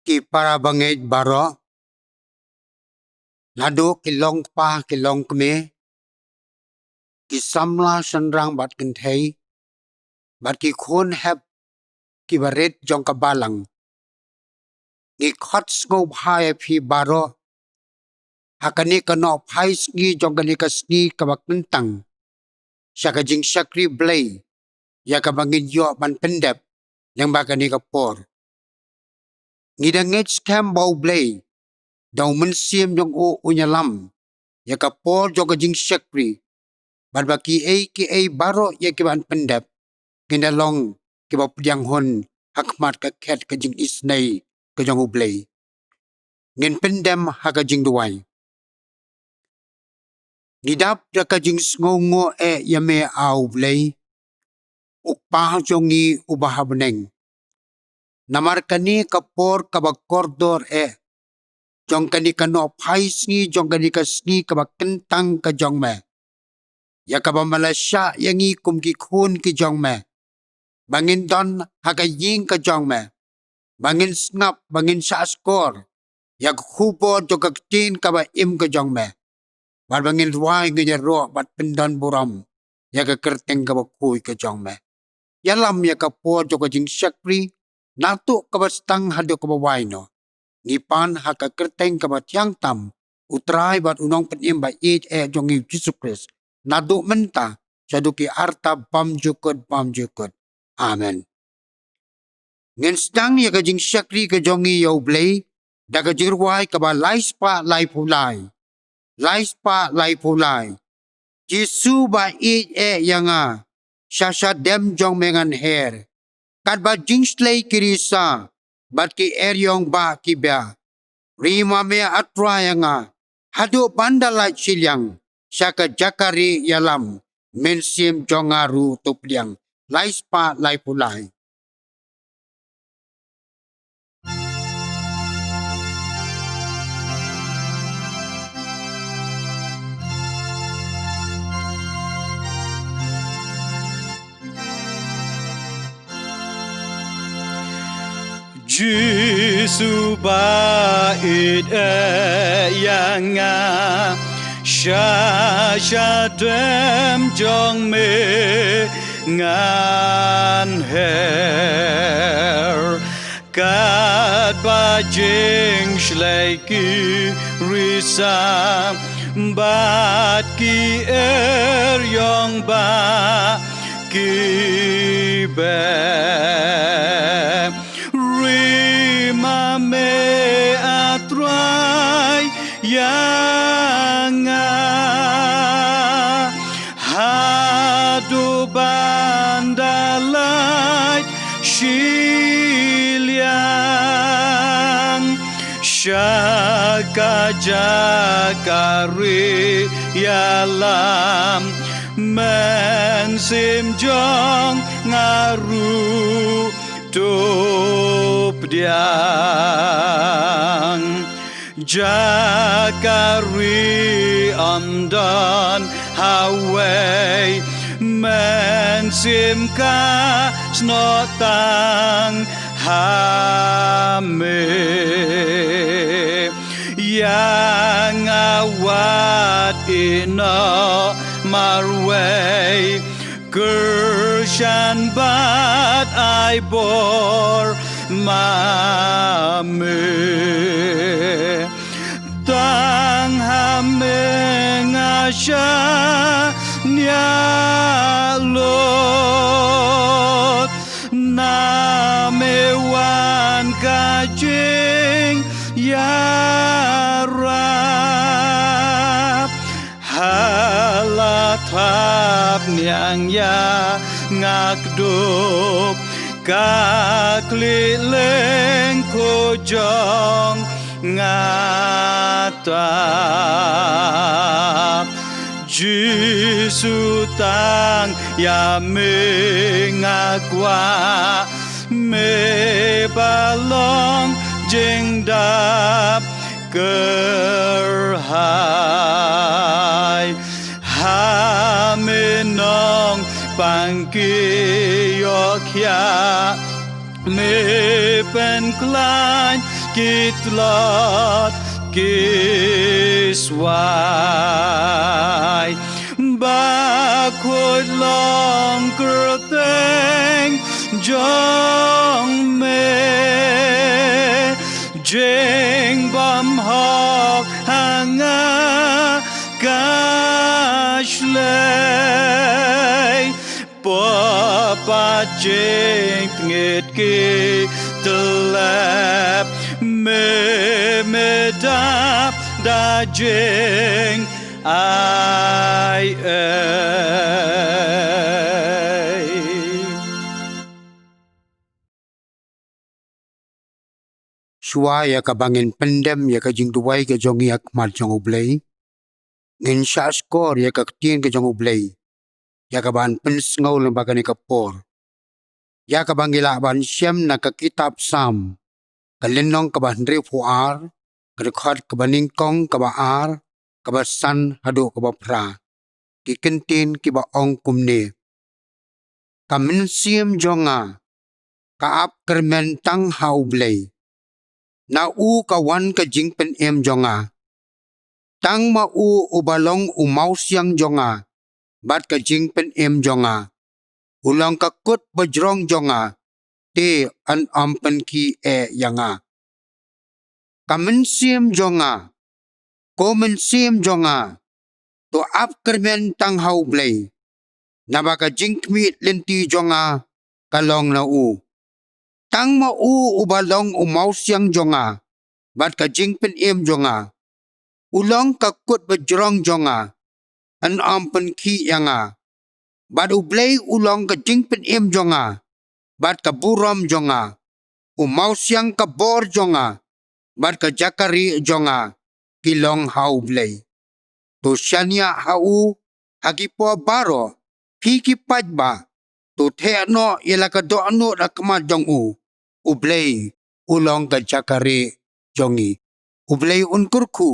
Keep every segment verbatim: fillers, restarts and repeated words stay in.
Ki para bangeit baroh, naduh ki longkpa ki longkmie, ki samla shynrang bad kynthei, bad ki khun hep kiba rit jong ka balang. Ngi khot sngewbha ïa phi baroh ha kane ka nohphai sngi jong kane ka sngi kaba kyntang sha ka jingshakri Blei, ïa kaba ngin ïoh ban pyndep lyngba kane ka por. Ngi da ngeit skhem ba U Blei da U Mynsiem jong u un ïalam ïa ka por jong ka jingshakri, bad ba kiei kiei baroh ïa kiban pyndep kin da long kiba pdiang hun ha khmat ka khet ka jingisynei ka jong U Blei. Ngin pyndem ha ka jingduwai. Ngi dap da ka jingsngewnguh eh ïa me, A U Blei, U Kpa jong ngi uba ha bneng. Namar kane ka por kaba kordor eh jong kane ka nohphai sngi, jong kane ka sngi kaba kyntang ka jong me, ïa kaba me la shah ïa ngi kum ki khun ki jong me, ba ngin don ha ka ïing ka jong me, ba ngin sngap, ba ngin shahshkor ïa ka khubor jong ka ktien kaba im ka jong me, bad ba ngin rwai, ngin ïaroh bad pyndonburom ïa ka kyrteng kaba khuid ka jong me. Ïalam ïa ka por jong ka jingshakri, naduh kaba sdang haduh kaba wai noh. Ngi pan ha ka kyrteng kaba thiang tam U Trai bad U Nongpynim ba ïeit eh jong ngi U Jisu Khrist, naduh mynta shaduh ki arta bymjukut bymjukut. Amen. Ngin sdang ïa ka jingshakri ka jong ngi ïa U Blei da ka jingrwai kaba lai spah laiphew lai. Lai spah laiphew lai. Jisu ba ïeit eh ïa nga, sha shadem jong me ngan her. Katba jingshlei ki risa bad ki eriong ba ki bia, ri ma me, A Trai, ïa nga haduh ban da lait shiliang, sha ka jaka rieh ïalam, mynsiem jong nga ruh to pdiang. Lai spah laiphew lai. Jisu ba ïeit eh ïa nga, sha shadem jong me ngan her. Katba jingshlei ki risa bad ki eriong ba ki bia, ri ma me, A Trai, ïa nga haduh ban da lait shiliang, sha ka jaka rieh ïalam, mynsiem jong nga ruh to pdiang. Jaka rieh ym don hawei, mynsiem ka snoh tang ha me. Ïa nga wat ïehnoh marwei, kyrshan bad ai bor ma me. Tang ha me nga shaniah lut, na me wan ka jingïarap. Ha la thapniang ïa nga kdup, ka khlieh lyngkhuh jong nga tap. Jisu, tang ïa me nga kwah, me ba long jingdap kyrhai. Ha me nongpang ki ïoh khiah, me pynkhlaiñ ki tlot ki swai, ba khuid long kyrteng jong me. Jingbymhok ha nga ka shlei, pyrshah jingtngit ki tlep, me me dap da jingai ei. Shuwa ïa kaba ngin pyndem ïa ka jingduwai ka jong ngi ha khmat jong U Blei, ngin shahshkor ïa ka ktien ka jong U Blei, ïa kaban pynsngew lyngba kane ka por, ïa kaba ngi lah ban shem na ka kitab Salm, ka lynnong kaba hynriewphew ar, ka dkhot kaba nyngkong, kaba ar, kaba san haduh kaba phra. Ki kyntien kiba ong kumne: Ka mynsiem jong nga ka ap kyrmen tang ha U Blei, na u ka wan ka jingpynim jong nga. Tang ma u uba long u mawsiang jong nga bad ka jingpynim jong nga, u long ka kut bajrong jong nga, te yn ym pynkhih eh ïa nga. Ka mynsiem jong nga, ko mynsiem jong nga, to ap kyrmen tang ha U Blei, naba ka jingkhmih lynti jong nga ka long na u. Tang ma u uba long u mawsiang jong nga bad ka jingpynim jong nga, u long ka kut bajrong jong nga, yn ym pynkhih ïa nga. Bad U Blei u long ka jingpynim jong nga bad ka burom jong nga, u mawsiang ka bor jong nga bad ka jaka rieh jong nga, ki long ha U Blei. To shaniah ha u ha ki por baroh, phi ki paidbah, to theh noh ïa la ka dohnud ha khmat jong u. U Blei u long ka jaka rieh jong ngi. U Blei un kyrkhu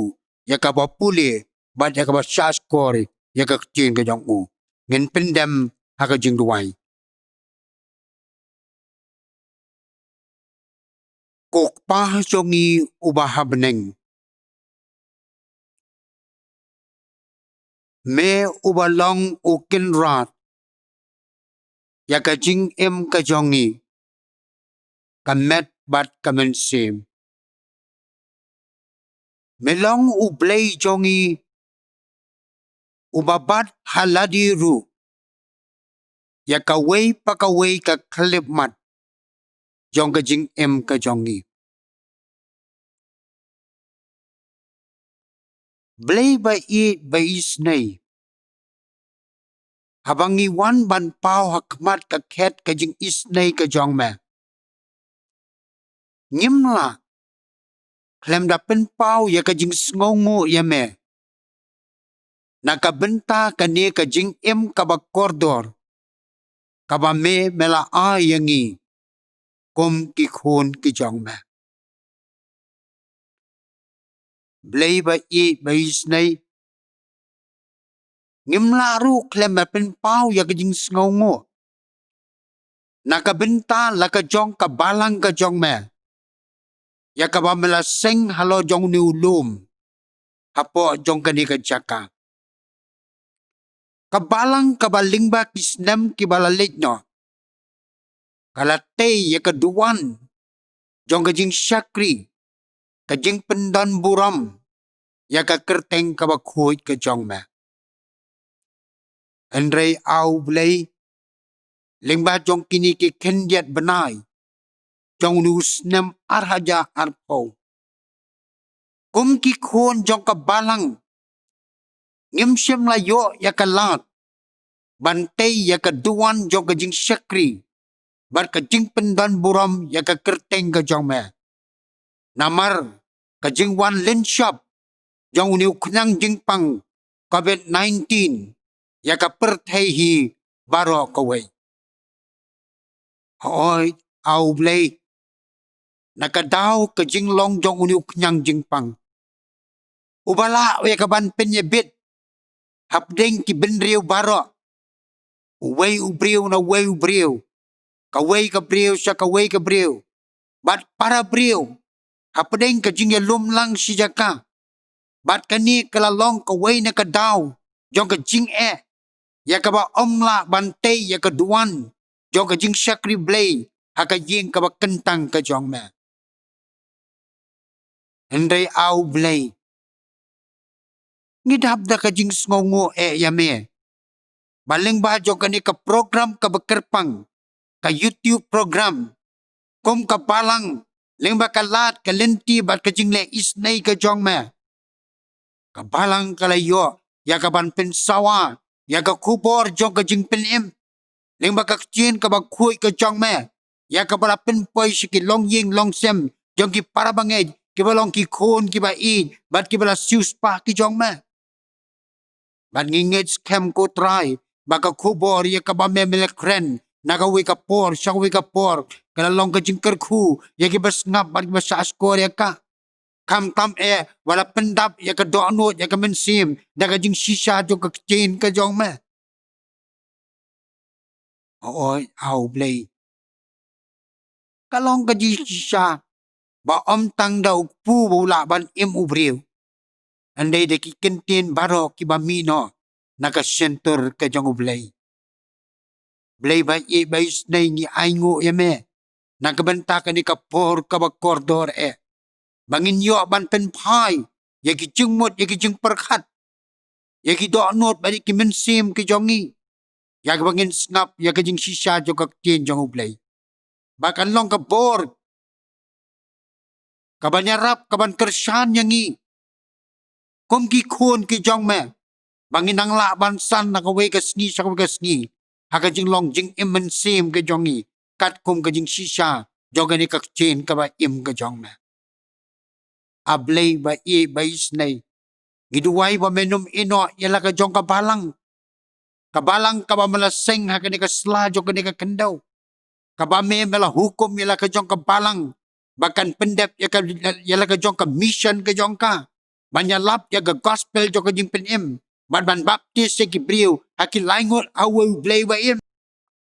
ïa kaba pule bad ïa kaba shahshkor ïa ka ktien ka jong u. Ngin pyndem ha ka jingduwai. Ko Kpa jong ngi uba ha bneng, me uba long u kynrad ïa ka jingim ka jong ngi, ka met bad ka mynsiem. Me long U Blei jong ngi uba bat ha lade ruh ïa kawei pa kawei ka khyllipmat jong ka jingim ka jong ngi. Blei ba ïeit ba isynei, haba ngi wan ban paw ha khmat ka khet ka jingisynei ka jong me, ngim lah khlem da pynpaw ïa ka jingsngewnguh ïa me na ka bynta kane ka jingim kaba kordor kaba me me la ai ïa ngi kum ki khun ki jong me. Blei ba ïeit ba isynei, ngim lah ruh khlem ban pynpaw ïa ka jingsngewnguh na ka bynta la ka jong ka balang ka jong me, ïa kaba me la seng halor jong une u lum hapoh jong kane ka jaka. Ka balang kaba lyngba ki snem kiba la leit noh, ka la tei ïa ka duwan jong ka jingshakri, ka jingpyndonburom ïa ka kyrteng kaba khuid ka jong me. Hynrei A Blei, lyngba jong kine ki khyndiat bnai jong une u snem ar hajar arphew, kum ki khun jong ka balang, ngim shym la ïoh ïa ka lad ban tei ïa ka duwan jong ka jingshakri bad ka jingpyndonburom ïa ka kyrteng ka jong me. Namar ka jingwan lynshop jong une u khñiang jingpang covid nineteen ïa ka pyrthei hi baroh kawei. Hooid, A Blei, na ka daw ka jinglong jong une u khñiang jingpang, uba lah ïa ka ban pynïabit hapdeng ki bynriew baroh, uwei u briew na uwei u briew, kawei ka briew sha kawei ka briew, bad para briew hapdeng ka jingïalum lang shi jaka. Bad kane ka la long kawei na ka daw jong ka jingeh, ïa kaba ym lah ban tei ïa ka duwan jong ka jingshakri Blei ha ka ïing kaba kyntang ka jong me. Hynrei A U Blei, ngi dap da ka jingsngewnguh eh ïa me. Ba lyngba jong kane ka program kaba kyrpang, ka YouTube program, kum ka balang, lyngba ka lad ka lynti bad ka jingleh isynei ka jong me, ka balang ka la ïoh ïa ka ban pynsawa ïa ka khubor jong ka jingpynim, lyngba ka ktien kaba khuid ka jong me, ïa kaba la pynpoi sha ki longïing longsem jong ki para bangeit, kiba long ki khun kiba ïeit bad kiba la siewspah ki jong me. Bad ngi ngeit skhem, ko Trai, ba ka khubor ïa kaba me me la kren na kawei ka por sha kawei ka por, ka la long ka jingkyrkhu ïa kiba sngap bad kiba shah shkor ïa ka. Khamtam eh ba la pyndap ïa ka dohnud ïa ka mynsiem da ka jingshisha jong ka ktien ka jong me. Hooid, A U Blei, ka long ka jingshisha ba ym tang da u kpu ba u lah ban im u briew, hynrei da ki kyntien baroh kiba mih noh na ka shyntur ka jong U Blei. Blei ba ïeit ba isynei, ngi ainguh ïa me na ka bynta kane ka por kaba kordor eh, ba ngin ïoh ban pynphai ïa ki jingmut, ïa ki jingpyrkhat, ïa ki dohnud bad ïa ki mynsiem ki jong ngi, ïa kaba ngin sngap ïa ka jingshisha jong ka ktien jong U Blei. Ba kan long ka bor kaban ïarap, kaban kyrshan ïa ngi kum ki khun ki jong me, ba ngin nang lah ban san na kawei ka sngi sha kawei ka sngi ha ka jinglong jingim mynsiem ka jong ngi, katkum ka jingshisha jong kane ka ktien kaba im ka jong me. A Blei ba ïeit ba isynei, ngi duwai ba men ym ïehnoh ïa la ka jong ka balang, ka balang kaba me la seng ha kane ka sla jong kane ka khyndew, kaba me me la hukum ïa la ka jong ka balang ba kan pyndep ïa ka, ïa la ka jong ka mission ka jong ka, ban ïalap ïa ka gospel jong ka jingpynim, bad ban baptis ïa ki briew ha ki laingut ha uwei U Blei ba im.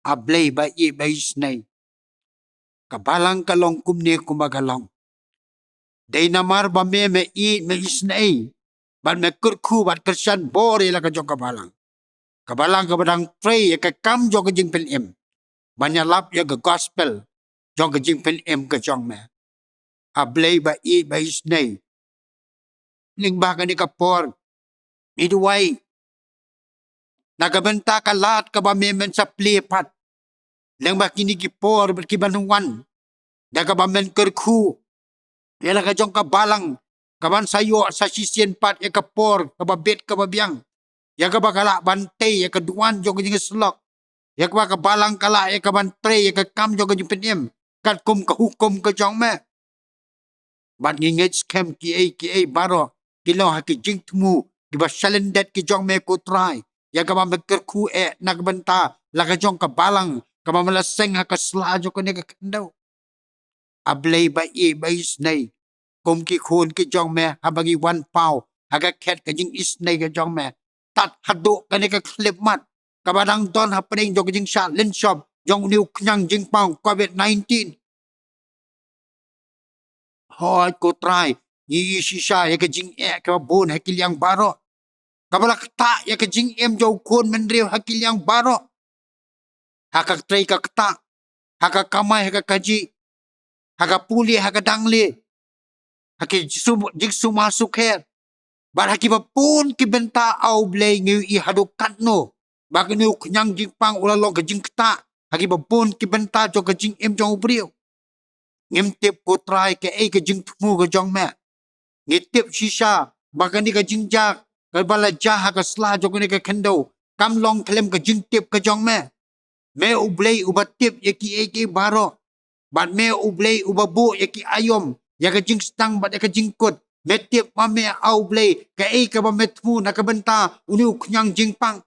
A Blei ba ïeit ba isynei, ka balang ka long kumne kumba ka long dei namar ba me me ïeit, me isynei, bad me kyrkhu bad kyrshan bor ïa la ka jong ka balang, ka balang kaba dang trei ïa ka kam jong ka jingpynim, ban ïalap ïa ka gospel jong ka jingpynim ka jong me. A Blei ba ïeit ba isynei, lyngba kane ka por, ngi duwai na ka bynta ka lad kaba me men sa plie pat lyngba kine ki por bad kiban wan, da kaba men kyrkhu ïa la ka jong ka balang, kaban sa ïoh sa shisien pat ïa ka por kaba bit kaba biang, ïa kaba ka lah ban tei ïa ka duwan jong ka jingïasyllok, ïa kaba ka balang ka lah ïa kaban trei ïa ka kam jong ka jingpynim katkum ka hukum ka jong me. Bad ngi ngeit skhem, kiei kiei baroh ki long ha ki jingthmu kiba shalyndet dep ki jong me, ko Trai, ïa kaba me kyrkhu eh na ka bynta la ka jong ka balang kaba me la seng ha ka sla jong kane ka khyndew. A Blei ba ïeit ba isynei, kum ki khun ki jong me, haba ngi wan paw ha ka khet ka jingisynei ka jong me, tad haduh kane ka khyllipmat kaba dang don hapdeng jong ka jingshah lynshop jong une u khñiang jingpang covid nineteen. Hooid, ko Trai, ngi ïohi shisha ïa ka jingeh kaba bun ha ki liang baroh, kaba la ktah ïa ka jingim jong u khun bynriew ha ki liang baroh, ha ka trei ka ktah, ha ka kamai ha ka kajih, ha ka pule ha ka dangle, ha ki jingsum-, jingsumar sukher, bad ha kiba bun ki bynta, A U Blei, ngi ïohi haduh katno ba kane u khñiang jingpang u la long ka jingktah ha kiba bun ki bynta jong ka jingim jong u briew. Ngim tip, ko Trai, kaei ka jingthmu ka jong me. Ngi tip shisha ba kane ka jingjia kaba la jia ha ka sla jong kane ka khyndew kam long khlem ka jingtip ka jong me. Me U Blei uba tip ïa kiei kiei baroh, bad me U Blei uba buh ïa ki aïom, ïa ka jingsdang bad ïa ka jingkut. Me tip ma me, A U Blei, kaei kaba me thmu na ka bynta une u khñiang jingpang.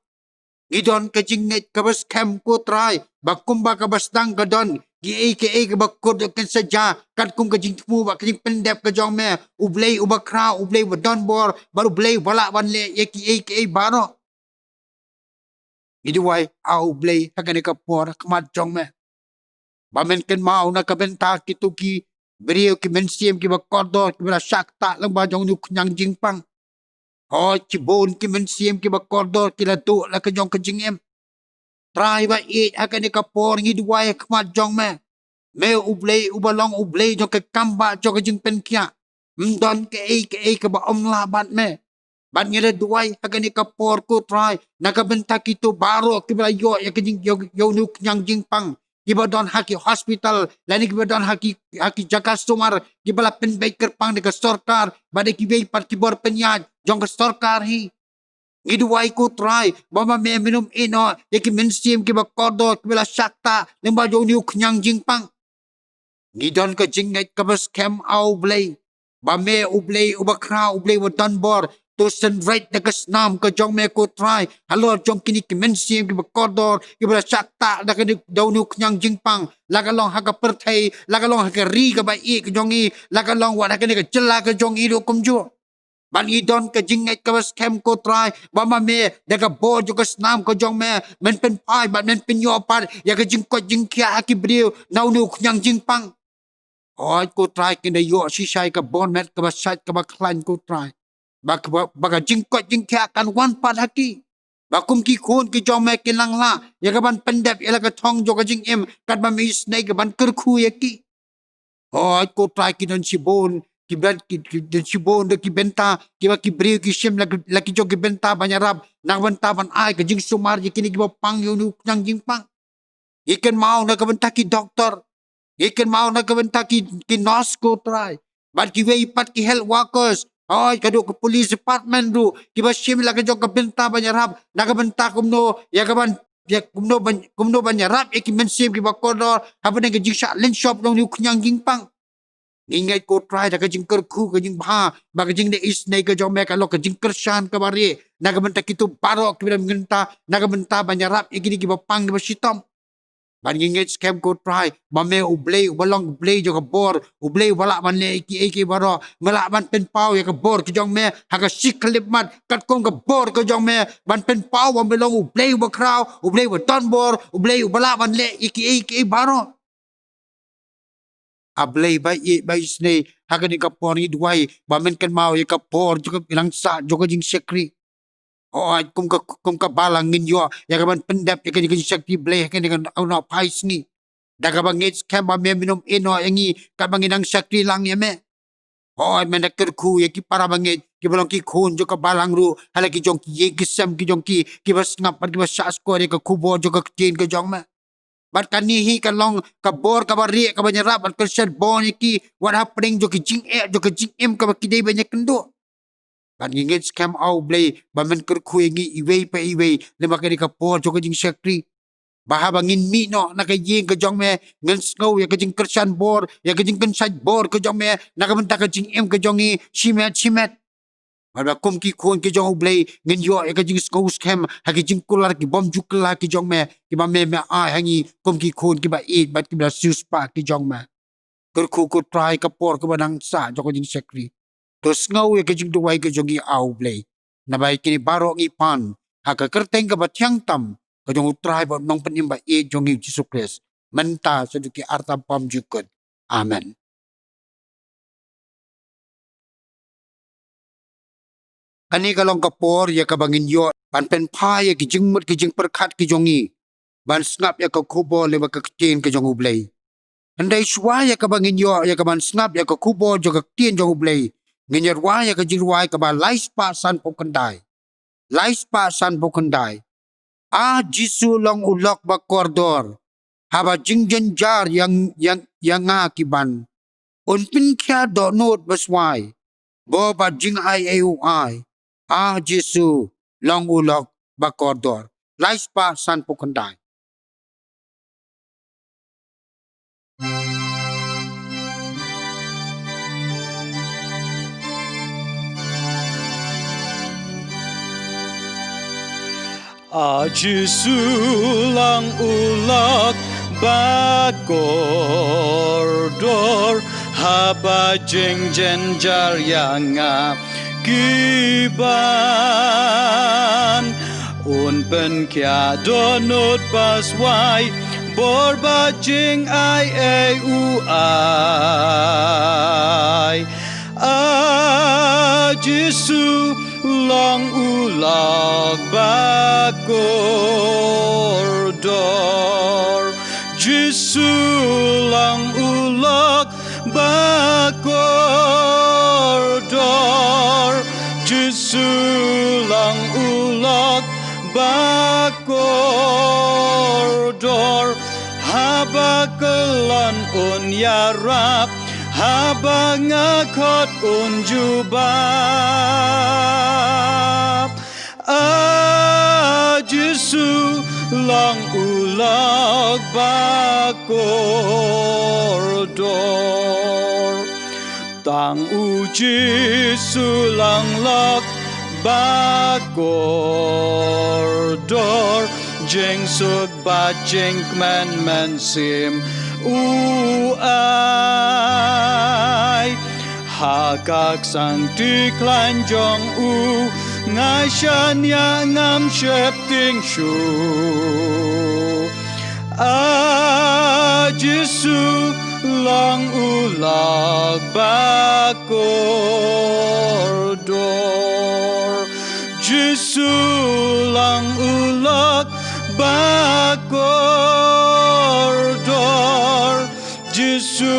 Ngi don ka jingngeit kaba skhem, ko Trai, ba kumba kaba sdang ka don kiei kiei kaba kut, kan sa jia katkum ka jingthmu bad ka jingpyndep ka jong me, U Blei uba khraw, U Blei uba don bor, bad U Blei uba lah ban leh ïa kiei kiei baroh. Ngi duwai, A U Blei, ha kane ka por ha khmat jong me, ba men kynmaw na ka bynta kito ki briew ki mynsiem kiba kordor kiba la shah ktah lyngba jong une u khñiang jingpang. Hooid, shibun ki mynsiem kiba kordor ki la duh la ka jong ka jingim. Trai ba ïeit, ha kane ka por ngi duwai ha khmat jong me. Me U Blei uba long U Blei jong ka kam ba jong ka jingpynkhiah. Ym don kaei kaei kaba ym lah bad me. Bad ngi la duwai ha kane ka por, ko Trai, na ka bynta kito baroh kiba la ïoh ïa ka jing, ïa, ïa une u khñiang jingpang, kiba don ha ki hospital lane kiba don ha ki, ha ki jaka sumar kiba la pynbeit kyrpang da ka sorkar bad da kiwei pat ki bor pynïaid jong ka sorkar hi. Ngi duwai, ko Trai, ba ma me men ym ïehnoh ïa ki mynsiem kiba kordor kiba la shah ktah lyngba jong une u khñiang jingpang. Ngi don ka jingngeit kaba skhem, A U Blei, ba me U Blei uba khraw, U Blei uba don bor, to synreit da ka snam ka jong me, ko Trai, halor jong kine ki mynsiem kiba kordor kiba la shah ktah da kane, da une u khñiang jingpang, la ka long ha ka pyrthei, la ka long ha ka ri kaba ïeit ka jong ngi, la ka long wat ha kane ka jylla ka jong ngi ruh kumjuh. Bad ngi don ka jingngeit kaba skhem, ko Trai, ba ma me da ka bor jong ka snam ka jong me men pynphai bad men pynïoh pat ïa ka jingkoit jingkhiah ha ki briew na une u khñiang jingpang. Hooid, ko Trai, kin da ïoh shisha ïa ka bor met kaba shait kaba khlaiñ, ko Trai, ba, ba, ba ka jingkoit jingkhiah kan wan pat ha ki. Ba kum ki khun ki jong me kin nang lah ïa kaban pyndep ïa la ka thong jong ka jingim, katba me isynei kaban kyrkhu ïa ki. Hooid, ko Trai, ki don shibun ki byn, ki, ki don shibun da ki bynta kiba ki briew ki shim la ki, la ki jong ki bynta ban ïarap na ka bynta ban ai ka jingsumar ïa kine kiba pang ïa une u khñiang jingpang. Ngi kynmaw na ka bynta ki doktor, ngi kynmaw na ka bynta ki, ki nurse, ko Trai, bad kiwei pat ki health workers, hooid, ka dei ka police department ruh, kiba shim la ka jong ka bynta ban ïarap na ka bynta kumno ïa kaban, ïa kumno ban, kumno ban ïarap ïa ki mynsiem kiba kordor hapdeng ka jingshah lynshop jong une u khñiang jingpang. Ngi ngeit, ko Trai, da ka jingkyrkhu, ka jingbha bad ka jingleh isynei ka jong me, ka long ka jingkyrshan kaba rieh na ka bynta kito baroh kiba don bynta na ka bynta ban ïarap ïa kine kiba pang kiba shitom. Bad ngi ngeit skhem, ko Trai, ba me U Blei uba long U Blei jong ka bor, U Blei uba lah ban leh ïa kiei kiei baroh. Me lah ban pynpaw ïa ka bor ka jong me ha ka shi khyllipmat katkum ka bor ka jong me, ban pynpaw ba me long U Blei uba khraw, U Blei uba don bor, U Blei uba lah ban leh ïa kiei kiei baroh. A Blei ba ïeit ba isynei, ha kane ka por ngi duwai ba men kynmaw ïa ka por jong ka, ïa ka langsah jong ka jingshakri. Hooid, kum ka, kum ka balang ngin ïoh ïa kaban pyndep ïa ka jingshakri Blei ha kane ka, u nohphai sngi, da kaba ngeit skhem ba me men ym ïehnoh ïa ngi katba ngi nang shakri lang ïa me. Hooid, men da kyrkhu ïa ki para bangeit kiba long ki khun jong ka balang ruh, ha la ki jong ki ïing ki sem ki jong ki, kiba sngap bad kiba shah skhor ïa ka khubor jong ka ktien ka jong me. Bad kane hi ka long ka bor kaba rieh kaban ïarap bad kyrshan bor ïa ki wat hapdeng jong ka jingeh jong ka jingim kaba ki dei ban ïakynduh. Bad ngi ngeit skhem, A U Blei, ba men kyrkhu ïa ngi iwei pa iwei lyngba kane ka por jong ka jingshakri, ba haba ngin mih noh na ka ïing ka jong me, ngin sngew ïa ka jingkyrshan bor, ïa ka jingkyrshan bor ka jong me na ka bynta ka jingim ka jong ngi shimet shimet. Bad ba kum ki khun ki jong U Blei ngin ïoh ïa ka jingsngew skhem ha ki jingkular ki bym ju kylla ki jong me, kiba me me ai ha ngi kum ki khun kiba ïeit bad kiba la siewspah ki jong me. Kyrkhu, ko Trai, ka por kaba nang sah jong ka jingshakri. To sngew ïa ka jingduwai ka jong ngi, A U Blei. Naba ïa kine baroh ngi pan ha ka kyrteng kaba thiang tam ka jong U Trai bad U Nongpynim ba ïeit jong ngi, U Jisu Khrist, mynta shaduh ki arta bymjukut. Amen. Kane ka long ka por ïa kaba ngin ïoh ban pynphai ïa ki jingmut ki jingpyrkhat ki jong ngi ban sngap ïa ka khubor lyngba ka ktien ka jong U Blei. Hynrei shuwa ïa kaba ngin ïoh ïa kaban sngap ïa ka khubor jong ka ktien jong U Blei, ngin ïa rwai ïa ka jingrwai kaba lai spah sanphew khyndai. Lai spah sanphew khyndai. A Jisu, long u lok ba kordor, haba jingjynjar ïa, ïa, ïa nga ki ban. Un pynkhiah dohnud baswai, bor bad jingai ei u ai. A Jisu, long u lok ba kordor. Lai spah sanphew khyndai. A Jisu, long u lok ba kordor, haba jingjynjar ïa nga ki ban. Un pynkhiah dohnud baswai, bor bad jingai ei u ai. Jisu long u lok ba kordor. Jisu long u lok ba kordor. Jisu long u lok ba kordor. Haba kyllon un ïarap, haba nga khot un jubab. A Jisu long u lok ba kordor. Tang u Jisu long lok ba kordor. Jingsuk bad jingkmen mynsiem u ai. Ha ka ksang kti khlaiñ jong u, nga shaniah, ngam sheptieng shuh. A Jisu long u lok ba kordor. Jisu long u lok ba kordor. Jisu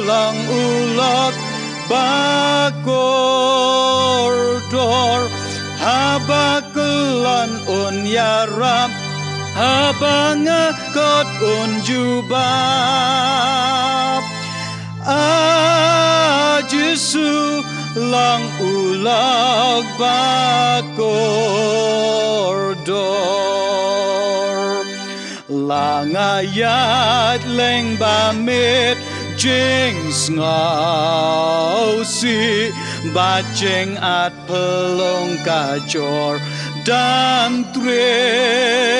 long u lok ba kordor. Haba kyllon un ïarap, haba nga khot un jubab. A Jisu long u lok ba kordor. La nga ïaid lyngba miet jingsngewsih bad jingat phyllung ka Jordan triem.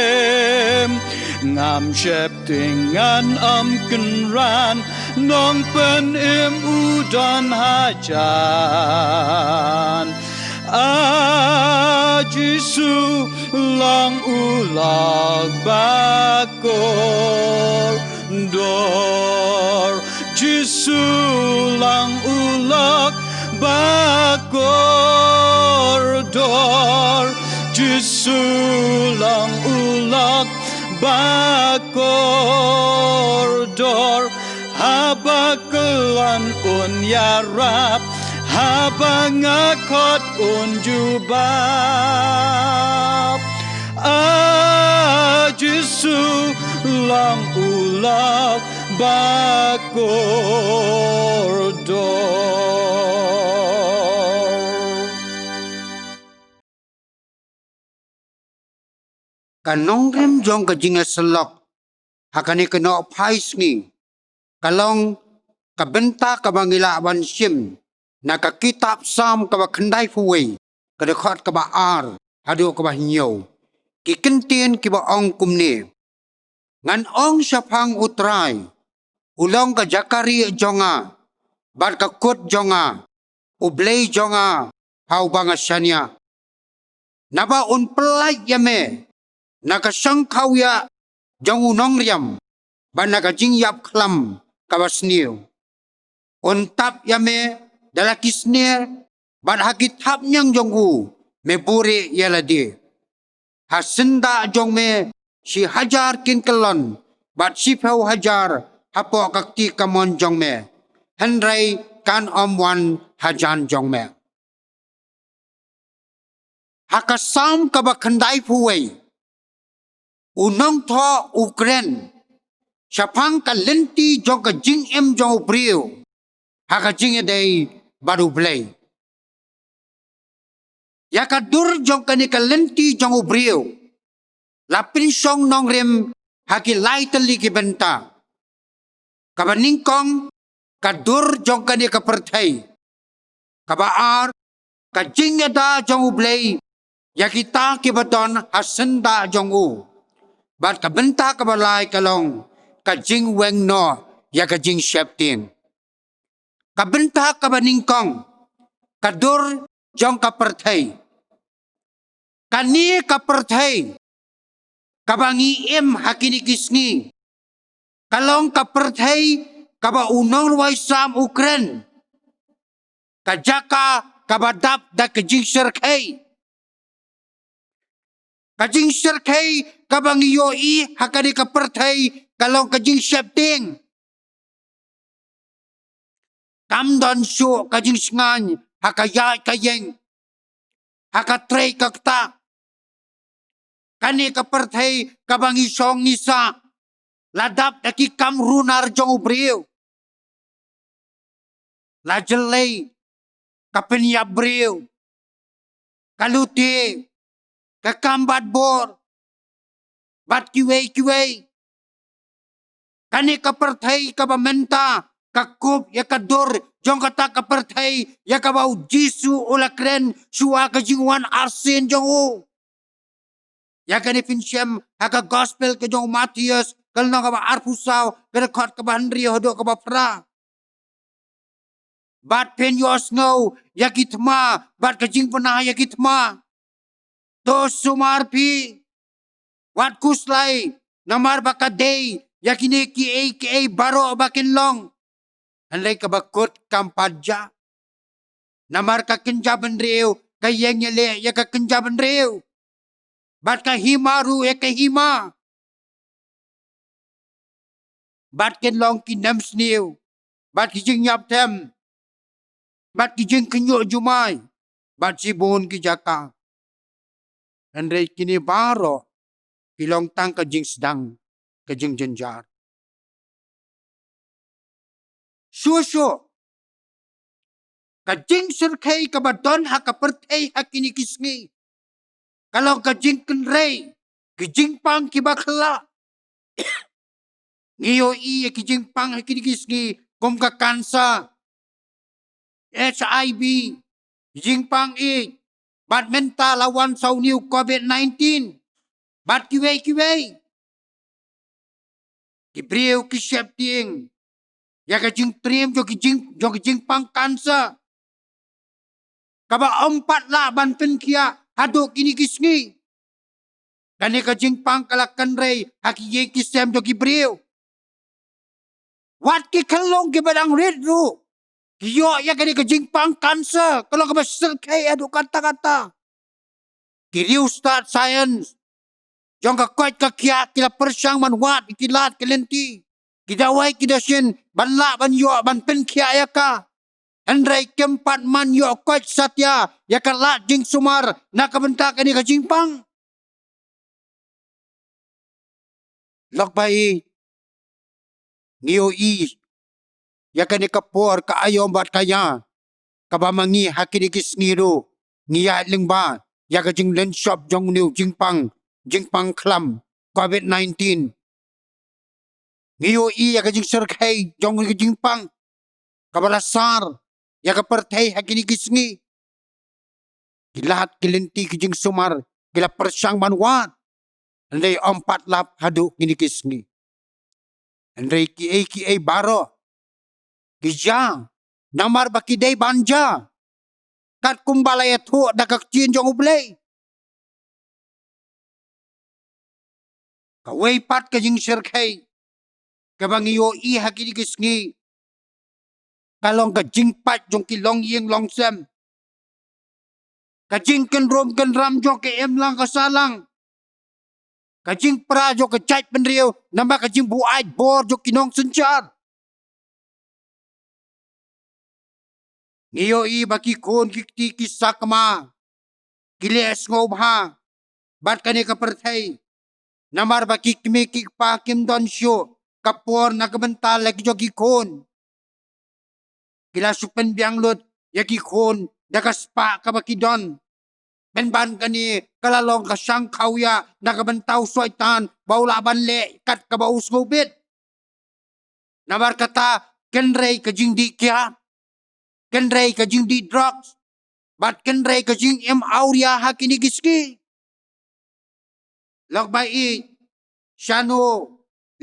Ngam sheptieng, ngan ym kynran, Nongpynim u don hajan. A Jisu long u lok ba kordor. Jisu long u lok ba kordor. Jisu long u lok ba kordor. Haba kyllon un ïarap, haba nga khot un jubab. A Jisu long u lok ba kordor. Ka nongrim jong ka jingïasyllok ha kane ka nohphai sngi ka long ka bynta kaba ngi lah ban shim na ka kitab Salm kaba khyndaiphew wei, ka dkhot kaba ar haduh kaba hynñiew. Ki kyntien kiba ong kumne: Ngan ong shaphang U Trai, u long ka jaka rieh jong nga bad ka kut jong nga, U Blei jong nga ha uba nga shaniah. Naba un pyllait ïa me na ka shongkhawiah jong u nongriam bad na ka jingïap khlam kaba sniew. Un tap ïa me da la ki sner, bad ha ki thapniang jong u me buhrieh ïa lade. Ha syndah jong me shi hajar kin kyllon bad shiphew hajar hapoh ka kti kamon jong me, hynrei kan ym wan hajan jong me. Ha ka Salm kaba khyndaiphew wei, u nongthoh u kren shaphang ka lynti jong ka jingim jong u briew ha ka jingïadei bad U Blei. Ïa ka dur jong kane ka lynti jong u briew la pynshong nongrim ha ki lai tylli ki bynta. Kaba nyngkong, ka dur jong kane ka pyrthei. Kaba ar, ka jingïada jong U Blei ïa kita kiba don ha syndah jong u. Bad ka bynta kaba lai ka long ka jingweng noh ïa ka jingsheptieng. Ka bynta kaba nyngkong, ka dur jong ka pyrthei. Kane ka pyrthei kaba ngi im ha kine ki sngi ka long ka pyrthei kaba u nongrwai Salm u kren ka jaka kaba dap da ka jingshyrkhei. Ka jingshyrkhei kaba ngi ïohi ha kane ka pyrthei ka long ka jingsheptieng. Kam don shuh ka jingshngaiñ ha ka ïaid ka ïeng, ha ka trei ka ktah. Kane ka pyrthei kaba ngi shong ngi sah la dap da ki kam runar jong u briew. La jyllei ka pynïap briew, ka lute, ka kam bad bor, bad kiwei kiwei. Kane ka pyrthei kaba mynta ka kup ïa ka dur jong kata ka pyrthei ïa kaba u Jisu u la kren shuwa ka jingwan arsien jong u. Ïa kane phin shem ha ka gospel ka jong u Mathaios, ka lynnong kaba arphew saw, ka dkhot kaba hynriew haduh kaba phra. Bad phin ïohsngew ïa ki thma bad ka jingbna ïa ki thma. To sumar phi, wat khuslai, namar ba ka dei ïa kine kiei kiei baroh ba kin long. Hynrei kaba kut kam pat jia. Namar ka kynja bynriew ka ïeng ïaleh ïa ka kynja bynriew, bad ka hima ruh ïa ka hima. Bad kin long ki nemsniew, bad ki jingïapthem, bad ki jingkhynñiuh jumai, bad shibun ki jaka. Hynrei kine baroh ki long tang ka jingsdang, ka jingjynjar. Shuh shuh, ka jingshyrkhei kaba don ha ka pyrthei ha kine ki sngi ka long ka jingkynrei, ki jingpang kiba khyllah. Ngi ïohi ïa ki jingpang ha kine ki sngi kum ka cancer, H I V, jingpang ïeit, bad mynta la wan sa une u covid nineteen, bad kiwei kiwei. Ki briew ki sheptieng ïa ka jingtriem jong ki jing, jong ki jingpang cancer, kaba ym pat lah ban pynkhiah haduh kine ki sngi. Kane ka jingpang ka la kynrei ha ki ïing ki sem jong ki briew. Wat ki khyllung kiba dang rit ruh ki ïoh ïa kane ka jingpang cancer, ka long kaba shyrkhei haduh katta katta. Ki riewstad science jong ka koit ka khiah ki la pyrshang ban wad ïa ki lad ki lynti, ki dawai ki dashin ban lah ban ïoh ban pynkhiah ïa ka. Hynrei kim pat man ïoh koit satia ïa ka lad jingsumar na ka bynta kane ka jingpang. Lok ba ïeit, ngi ïohi ïa kane ka por ka aïom bad ka ïa, kaba ma ngi ha kine ki sngi ruh ngi ïaid lyngba ïa ka jinglynshop jong une u jingpang, jingpang khlam covid nineteen. Ngi ïohi ïa ka jingshyrkhei jong une u jingpang kaba la sar ïa ka pyrthei ha kine ki sngi. Ki lad ki lynti ki jingsumar ki la pyrshang ban wad, hynrei ym pat lap haduh kine ki sngi. Hynrei kiei kiei baroh ki jia namar ba ki dei ban jia, katkum ba la ïathuh da ka ktien jong U Blei. Kawei pat ka jingshyrkhei kaba ngi ïohi ha kine ki sngi ka long ka jingpait jong ki longïing longsem, ka jingkynrum kynram jong ka imlang ka sahlang, ka jingpra jong ka jaitbynriew namar ka jingbuaid bor jong ki nongsynshar. Ngi ïohi ba ki khun ki kti ki sakma ki leh sngewbha bad kane ka pyrthei, namar ba ki kmie ki kpa kim don shuh ka por na ka bynta la ki jong ki khun. Ki la shu pynbiang lut ïa ki khun da ka spah kaba ki don. Pynban kane ka la long ka shang khawïa na ka bynta u Soitan ba u lah ban leh kat kaba u sngewbit. Namar kata kynrei ka jingdih kiad, kynrei ka jingdih drugs, bad kynrei ka jingim awria ha kine ki sngi. Lok ba ïeit, shano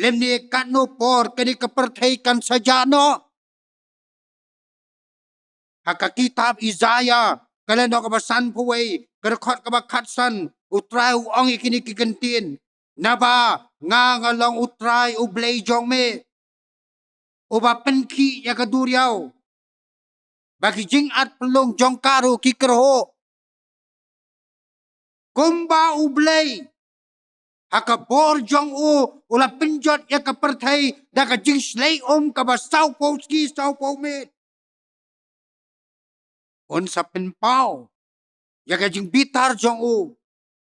lymne katno por kane ka pyrthei kan sa jah noh? Ha ka kitab Isaïah ka lynnong kaba sanphew wei, ka dkhot kaba khatsan, U Trai u ong ïa kine ki kyntien: Naba nga nga long U Trai U Blei jong me, uba pynkhih ïa ka duriaw, ba ki jingat pynlong jong ka ruh ki kyrhuh. Kumba U Blei ha ka bor jong u, u la pynjot ïa ka pyrthei da ka jingshlei um kaba sawphew sngi sawphew miet, un sa pynpaw ïa ka jingbitar jong u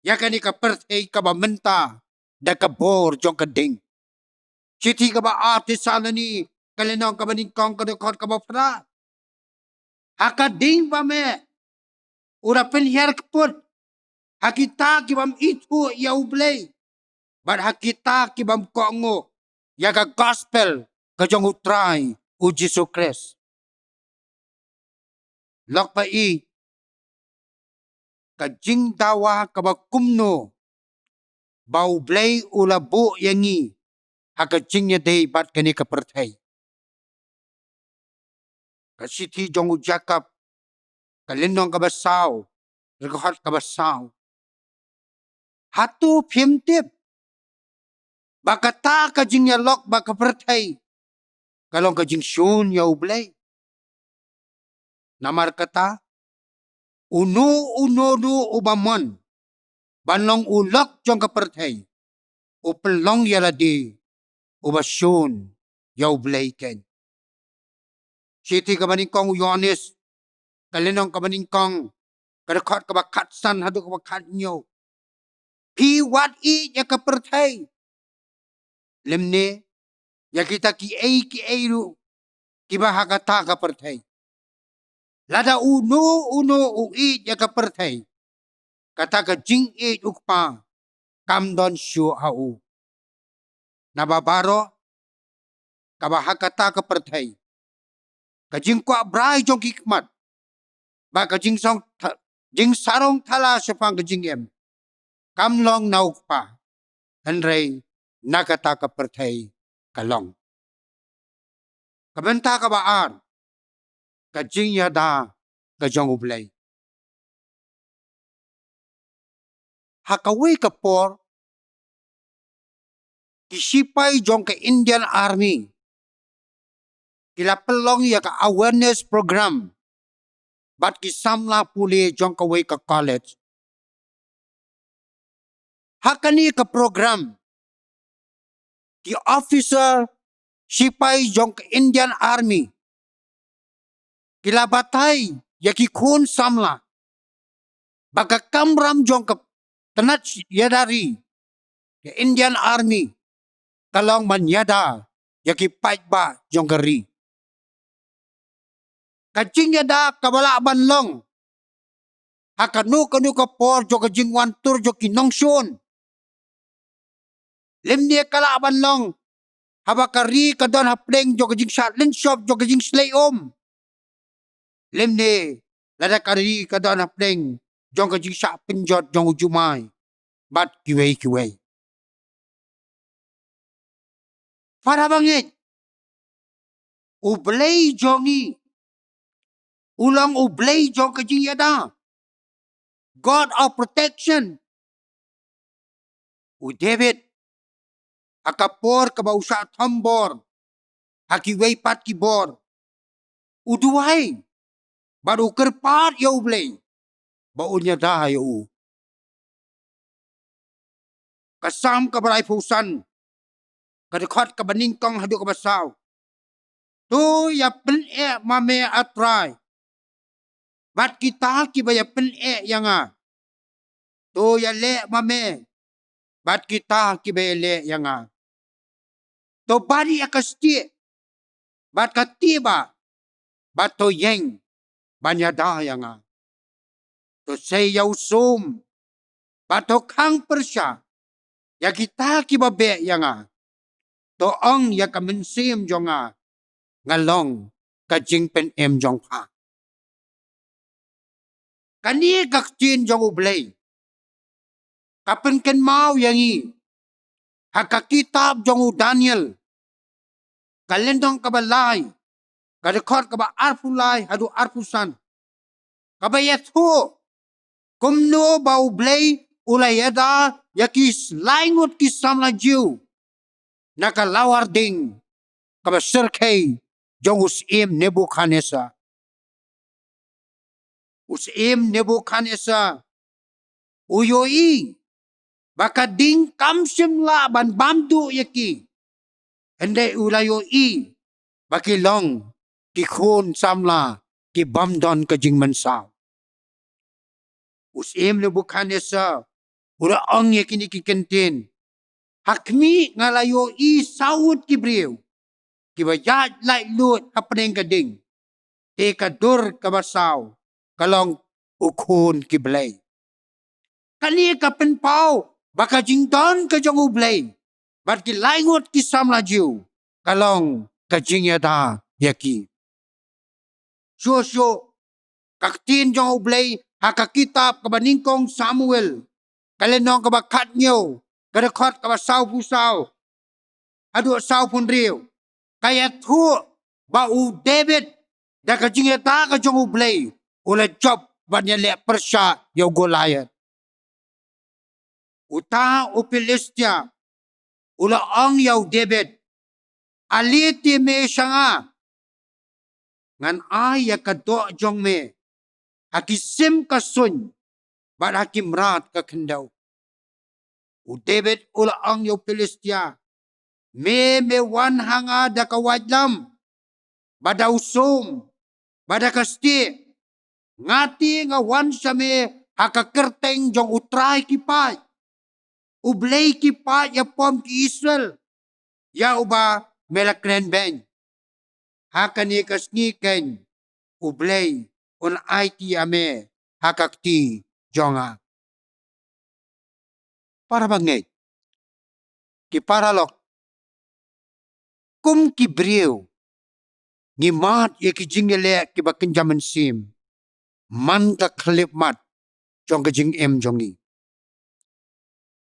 ïa kane ka pyrthei kaba mynta da ka bor jong ka ding. Shithi kaba ar Thessaloni, ka lynnong kaba nyngkong, ka dkhot kaba phra. Ha ka ding ba meh u la pynhiar kput ha kita ki bym ithuh ïa U Blei bad ha kita ki bym kohnguh ïa ka gospel ka jong U Trai U Jisu Khrist. Lok ba ïeit, ka jingdawa kaba kumno ba U Blei u la buh ïa ngi ha ka jingïadei bad kane ka pyrthei. Ka shithi jong u Jakob, ka lynnong kaba saw, dkhot kaba saw. Hato phim tip ba kata ka jingïalok bad ka pyrthei ka long ka jingshun ïa U Blei? Namar kata, uno uno ruh uba mon ban long u lok jong ka pyrthei, u pynlong ïa lade uba shun ïa U Blei keiñ. Shithi kaba nyngkong u Ïoannis, ka lynnong kaba nyngkong, ka dkhot kaba khatsan haduh kaba khathynñiew. Phi wat ïeit ïa ka pyrthei, lymne ïa kita kiei kiei ruh kiba ha kata ka pyrthei. Lada uno uno u ïeit ïa ka pyrthei, kata ka jingïeit U Kpa kam don shuh ha u. Naba baroh kaba ha kata ka pyrthei, ka jingkwah brai jong ki khmat bad ka jingsong tha-, jingsarong thala shaphang ka jingim, kam long na U Kpa, hynrei na kata ka pyrthei ka long. Ka bynta kaba ar, ka jingïada ka jong U Blei. Ha kawei ka por, ki shipai jong ka Indian Army ki la pynlong ïa ka awareness program bad ki samla pule jong kawei ka college. Ha kane ka program, ki officer shipai jong ka Indian Army ki la batai ïa ki khun samla ba ka kamram jong ka tnat ïada ri, ka Indian Army, ka long ban ïada ïa ki paidbah jong ka ri. Ka jingïada kaba lah ban long ha kano kano ka por jong ka jingwan tur jong ki nongshun. Lymne ka lah ban long haba ka ri ka don hapdeng jong ka jingshah lynshop jong ka jingshlei um. Lymne lada ka ri ka don hapdeng jong ka jingshah pynjot jong u jumai bad kiwei kiwei. Para bangeit, U Blei jong ngi u long U Blei jong ka jingïada, God of protection. U David, ha ka por kaba u shah thombor ha kiwei pat ki bor, u duwai bad u kyrpad ïa U Blei ba un ïada ïa u. Ka Salm kaba laiphew san, ka dkhot kaba nyngkong haduh kaba saw. To ïa pyneh ma me, A Trai, bad kita kiba ïa pyneh ïa nga. To ïaleh ma me bad kita kiba ïaleh ïa nga. To bari ïa ka stieh bad ka tiba, bad to ïeng ban ïada ïa nga. To sei ïa u sum bad to khang pyrshah ïa kita kiba beh ïa nga. To ong ïa ka mynsiem jong nga, nga long ka jingpynim jong pha. Kane ka ktien jong U Blei ka pynkynmaw ïa ngi ha ka kitab jong u Daniel, ka lynnong kaba lai, ka dkhot kaba arphew lai haduh arphew san, kaba ïathuh kumno ba U Blei u la ïada ïa ki lai ngut ki samla Jiw na ka lawar ding kaba syrkhei jong u syiem Nebukhadnesar. U syiem Nebukhadnessar u ïohi ba ka ding kam shym lah ban bam duh ïa ki. Hynrei u la ïohi ba ki long ki khun samla ki bym don ka jingmynsaw. U syiem Nebukhadnessar u la ong ïa kine ki kyntien, ha khmih nga la ïohi saw ngut ki briew kiba ïaid laitluid hapdeng ka ding, te ka dur kaba saw ka long u Khun ki blei. Kane ka pynpaw ba ka jingdon ka jong U Blei bad ki laingut ki samla jong u ka long ka jingïada ïa ki. Shuh shuh ka ktien jong U Blei ha ka kitab kaba nyngkong Samuel, ka lynnong kaba khathynñiew, ka dkhot kaba sawphew saw haduh sawphew hynriew, ka ïathuh ba u David da ka jingïada ka jong U Blei u la jop ban ïaleh pyrshah ïa u Goliath. Uta u Philistia u la ong ïa u David, ale te me sha nga, ngan ai ïa ka doh jong me ha ki sim ka suiñ bad ha ki mrad ka khyndew. U David u la ong ïa u Philistia, me me wan ha nga da ka waitlam bad da u sum bad da ka stieh, nga te nga wan sha me ha ka kyrteng jong U Trai ki paid, U Blei ki paid ïapom ki Israel, ïa uba me la kren beiñ. Ha kane ka sngi keiñ U Blei un aiti ïa me ha ka kti jong nga. Para bangeit, ki paralok, kum ki briew ngi mad ïa ki jingïaleh kiba kynja mynsiem man ka khyllipmat jong ka jingim jong ngi.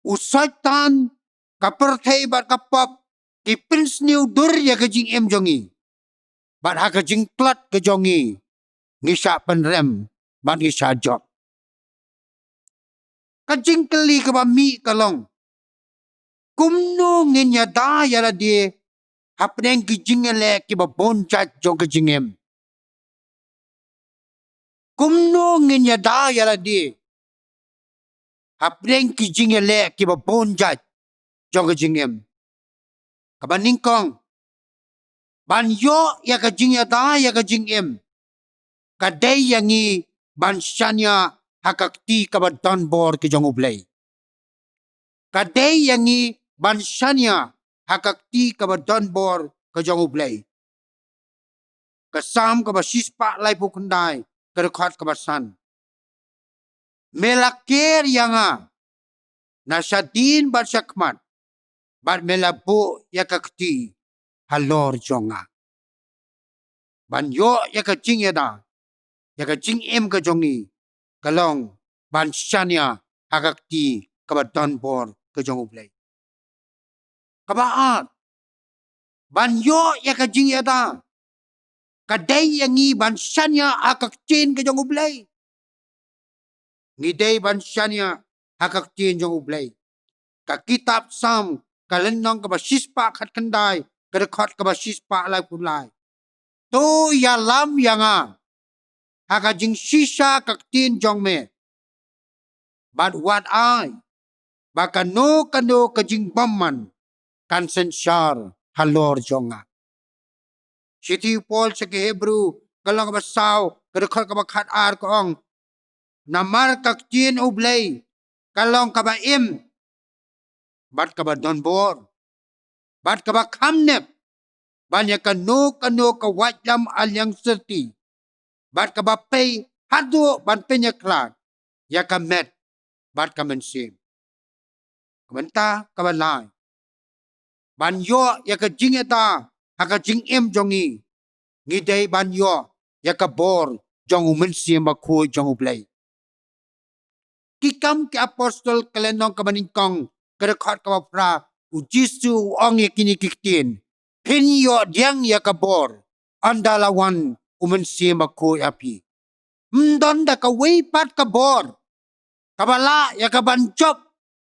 U Soitan, ka pyrthei bad ka pop ki pynsniew dur ïa ka jingim jong ngi bad ha ka jingtlot ka jong ngi ngi shah pynrem bad ngi shah jop. Ka jingkylli kaba mih ka long, kumno ngin ïada ïa lade hapdeng ki jingïaleh kiba bun jait jong ka jingim? Kumno ngin ïada ïa lade hapdeng ki jingïaleh kiba bun jait jong ka jingim? Kaba nyngkong, ban ïoh ïa ka jingïada ïa ka jingim, ka dei ïa ngi ban shaniah ha ka kti kaba don bor ka jong U Blei. Ka dei ïa ngi ban shaniah ha ka kti kaba don bor ka jong U Blei. Ka Salm kaba shispah laiphew khyndai, ka dkhot kaba san. Me la ker ïa nga na shadien bad shakhmat, bad me la buh ïa ka kti halor jong nga. Ban ïoh ïa ka jingïada ïa ka jingim ka jong ngi ka long ban shaniah ha ka kti kaba don bor ka jong U Blei. Kaba ar, ban ïoh ïa ka jingïada, ka dei ïa ngi ban shaniah ha ka ktien ka jong U Blei. Ngi dei ban shaniah ha ka ktien jong U Blei. Ka kitab Salm, ka lynnong kaba shispah khatkhyndai, ka dkhot kaba shispah laiphew lai. To ïalam ïa nga ha ka jingshisha ka ktien jong me, bad wat ai ba kano kano ka jingbymman kan synshar halor jong nga. Shithi u Paul sha ki Hebru, ka lynnong kaba saw, ka dkhot kaba khatar, ka ong, namar ka ktien U Blei ka long kaba im bad kaba don bor bad kaba kham nep ban ïa kano kano ka waitlam aliang syrti, bad kaba pei haduh ban pynïakhlad ïa ka met bad ka mynsiem. Ka bynta kaba lai, ban ïoh ïa ka jingïada ha ka jingim jong ngi, ngi dei ban ïoh ïa ka bor jong U Mynsiem Bakhuid jong U Blei. Ki Kam ki Apostol, ka lynnong kaba nyngkong, ka dkhot kaba phra, u Jisu u ong ïa kine ki ktien, phin ïoh pdiang ïa ka bor ynda la wan U Mynsiem Bakhuid ha phi. Ym don da kawei pat ka bor kaba lah ïa ka ban jop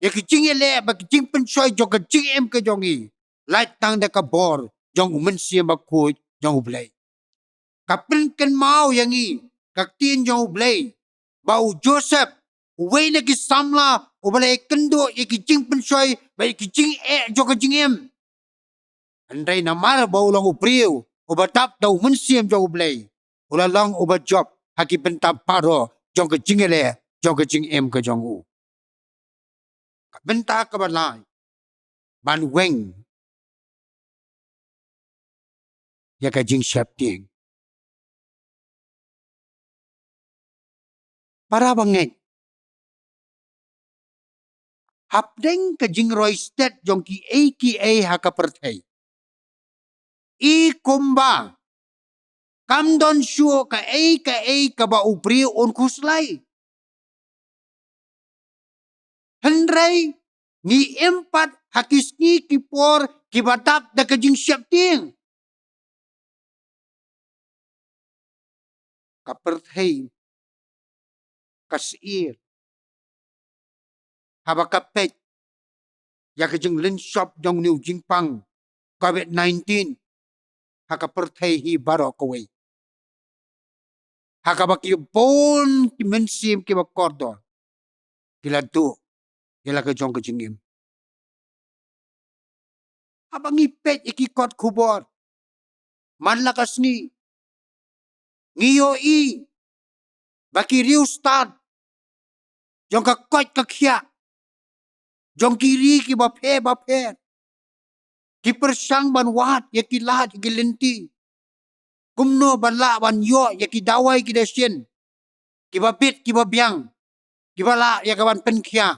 ïa ki jingïaleh bad ki jingpynshoi jong ka jingim ka jong ngi, lait tang da ka bor jong U Mynsiem Bakhuid jong U Blei. Ka pynkynmaw ïa ngi ka ktien jong U Blei ba u Joseph, uwei na ki samla uba la ïakynduh ïa ki jingpynshoi bad ïa ki jingeh jong ka jingim. Hynrei namar ba u long u briew uba dap da u Mynsiem jong U Blei, u la long uba jop ha ki bynta baroh jong ka jingïaleh jong ka jingim ka jong u. Ka bynta kaba lai, ban weng ïa ka jingsheptieng. Para bangeit, hapdeng ka jingroi stet jong kiei kiei ha ka pyrthei, i kumba kam don shuh kaei kaei kaba u briew un khuslai. Hynrei ngi im pat ha ki sngi ki por kiba dap da ka jingsheptieng. Ka pyrthei ka syier haba ka peit ïa ka jinglynshop jong une u jingpang covid nineteen ha ka pyrthei hi baroh kawei, ha kaba ki bun ki mynsiem kiba kordor ki la duh ïa la ka jong ka jingim. Haba ngi peit ïa ki kot khubor man la ka sngi, ngi ïohi ba ki riewstad jong ka koit ka khiah, jong ki ri kiba pher ba pher, ki pyrshang ban wad ïa ki lad ïa ki lynti kumno ban lah ban ïoh ïa ki dawai ki dashin kiba bit kiba biang, kiba lah ïa ka ban pynkhia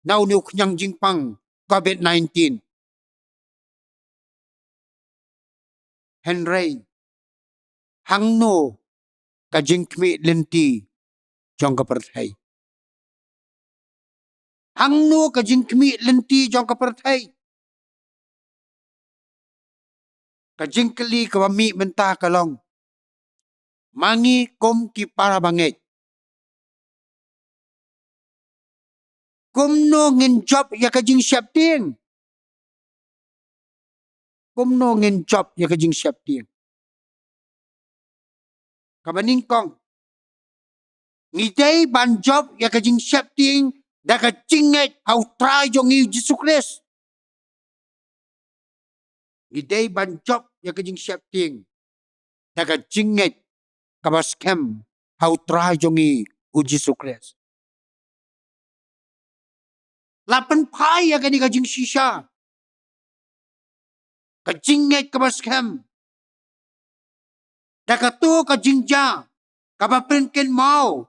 na une u khñiang jingpang covid nineteen. Hynrei hangno ka jingkhmih lynti jong ka pyrthei? Hangno ka jingkhmih lynti jong ka pyrthei? Ka jingkylli kaba mih mynta ka long, ma ngi kum ki para bangeit, kumno ngin jop ïa ka jingsheptieng? Kumno ngin jop ïa ka jingsheptieng? Kaba nyngkong, ngi dei ban jop ïa ka jingsheptieng da ka jingngeit ha U Trai jong ngi U Jisu Khrist. Ngi dei ban jop ïa ka jingsheptieng da ka jingngeit kaba skhem ha U Trai jong ngi U Jisu Khrist. La pynphai ïa kane ka jingshisha, ka jingngeit kaba skhem, da kato ka jingjia kaba pynkynmaw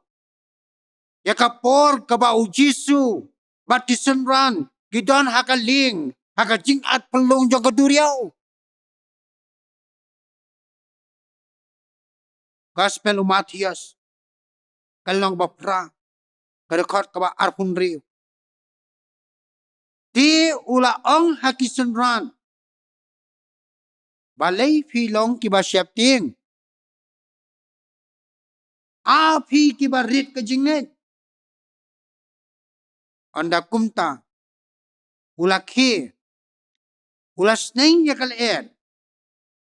ïa ka por kaba U Jisu bad ki synran ki don ha ka lieng ha ka jingat pynlong jong ka duriaw. Gospel u Mathaios, ka lynnong ba phra, ka dkhot kaba arphew hynriew. Te u la ong ha ki synran, balei phi long kiba sheptieng? A phi kiba rit ka jingngeit. Ynda kumta u la khie, u la sneng ïa ka lyer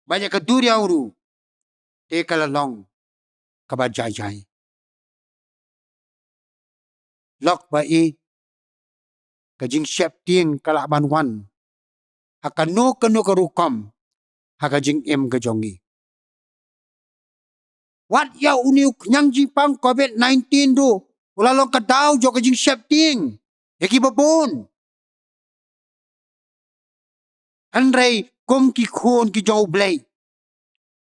bad ïa ka duriaw ruh, te ka la long kaba jai jai. Lok ba ïeit, ka jingsheptieng ka lah ban wan ha kano kano ka rukom ha ka jingim ka jong ngi. Wat ïa une u khñiang jingpang covid nineteen ruh u la long ka daw jong ka jingsheptieng ïa kiba bun. Hynrei kum ki khun ki jong U Blei,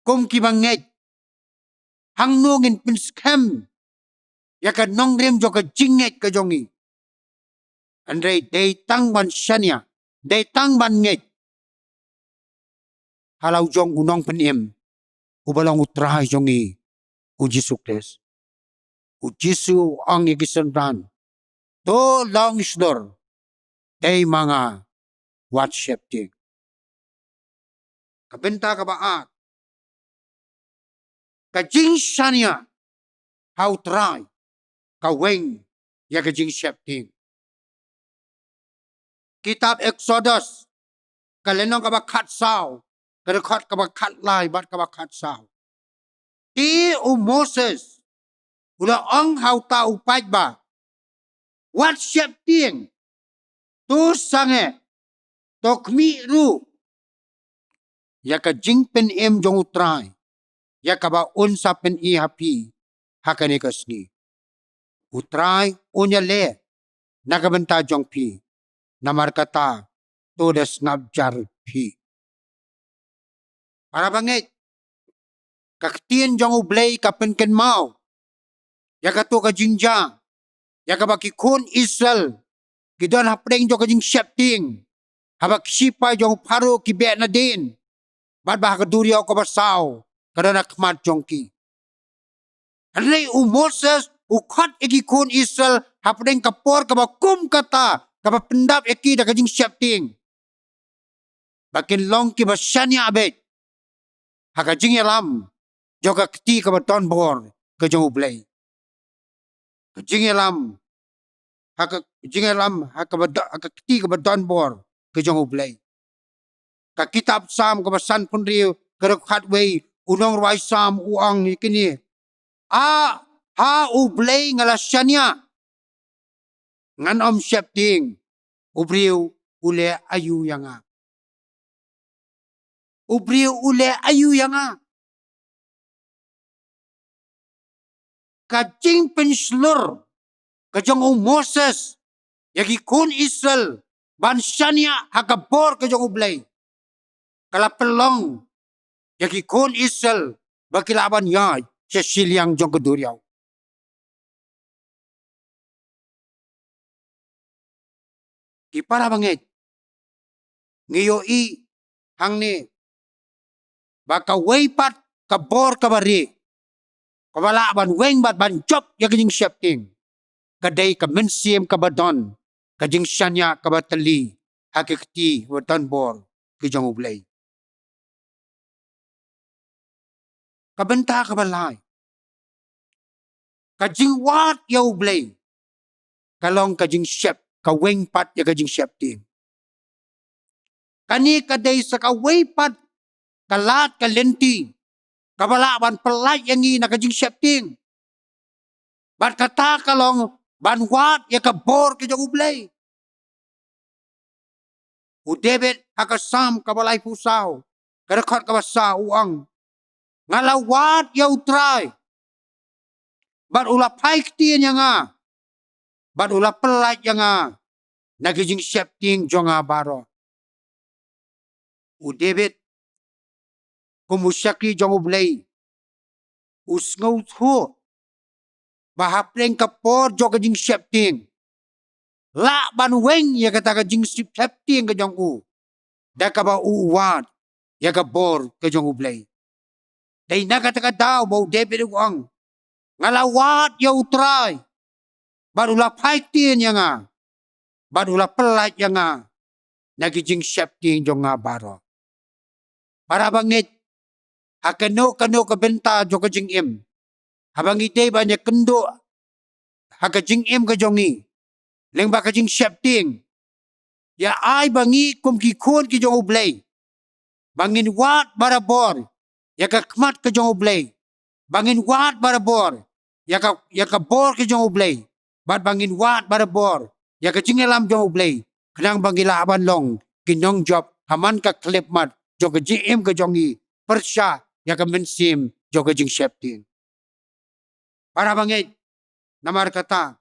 kum kiba ngeit, hangno ngin pynskhem ïa ka nongrim jong ka jingngeit ka jong ngi? Hynrei dei tang ban shaniah, dei tang ban ngeit ha la u jong u Nongpynim uba long U Trai jong ngi U Jisu Khrist. U Jisu u ong ïa ki synran, to long shlur, dei ma nga, wat sheptieng. Ka bynta kaba ar, ka jingshaniah ha U Trai ka weng ïa ka jingsheptieng. Kitab Exodus, ka lynnong kaba khatsaw, ka dkhot kaba khatlai bad kaba khatsaw. Te u Moses U la ong ha uta u paidbah, wat sheptieng, to sangeh, to khmih ruh ïa ka jingpynim jong U Trai, ïa kaba un sa pyni ha phi ha kane ka sngi. U Trai un ïaleh na ka bynta jong phi, namar kata to da sngap jar phi. Para bangeit, ka ktien jong U Blei ka pynkynmaw ïa kato ka jingjia, ïa kaba ki khun Israel ki don hapdeng jong ka jingsheptieng, haba ki shipai jong u Pharaoh ki beh nadien, bad ba ha ka duriaw kaba saw ka don ha khmat jong ki. Hynrei u Moses u khot ïa ki khun Israel hapdeng ka por kaba kum kata, kaba pyndap ïa ki da ka jingsheptieng, ba kin long kiba shaniah beit ha ka jingïalam jong ka kti kaba donbor ka jong U Blei. Ka jingïalam ha ka jingïalam ha kaba do-, ha ka kti kaba donbor ka jong U Blei. Ka kitab Salm kaba sanphew hynriew, ka dkhot wei, u nongrwai Salm u ong ïa kine: A, ha U Blei nga la shaniah, ngan ym sheptieng. U briew u leh aïu ïa nga? U briew u leh aïu ïa nga? Ka jingpynshlur ka jong u Moses ïa ki khun Israel ban shaniah ha ka bor ka jong U Blei, ka la pynlong ïa ki khun Israel ba ki lah ban ïaid sha shiliang jong ka duriaw. Ki para bangeit, ngi ïohi hangne ba kawei pat ka bor kaba rieh, kaba lah ban weng bad ban jop ïa ka jingsheptieng, ka dei ka mynsiem kaba don ka jingshaniah kaba tylli ha ka kti kaba donbor ka jong U Blei. Ka bynta kaba lai, ka jingwad ïa U Blei ka long ka jingshep, ka weng pat ïa ka jingsheptieng. Kane ka dei sa kawei pat ka lad ka lynti kaba lah ban pyllait ïa ngi na ka jingsheptieng. Bad kata ka long ban wad ïa ka bor ka jong U Blei. U David ha ka Salm kaba laiphew saw, ka dkhot kaba saw u ong: Nga la wad ïa U Trai, bad u la phai ktien ïa nga, bad u la pyllait ïa nga na ki jingsheptieng jong nga baroh. U David, kum u shakri jong U Blei, u sngewthuh ba hapdeng ka por jong ka jingsheptieng, lah ban weng ïa kata ka jingsheptieng ka jong u da kaba u wad ïa ka bor ka jong U Blei. Dei na kata ka daw ba u David u ong: Nga la wad ïa U Trai, bad u la phai ktien ïa nga, bad u la pyllait ïa nga na ki jingsheptieng jong nga baroh. Para bangeit, ha kano kano ka bynta jong ka jingim, haba ngi dei ban ïakynduh ha ka jingim ka jong ngi lyngba ka jingsheptieng, ïa ai ba ngi kum ki khun ki jong U Blei, ba ngin wad barabor ïa ka khmat ka jong U Blei, ba ngin wad barabor ïa ka, ïa ka bor ka jong U Blei, bad ba ngin wad barabor ïa ka jingïalam jong U Blei, khnang ba ngi lah ban long ki nongjop ha man ka khyllipmat jong ka jingim ka jong ngi pyrshah ïa ka mynsiem jong ka jingsheptieng. Para bangeit, namar kata,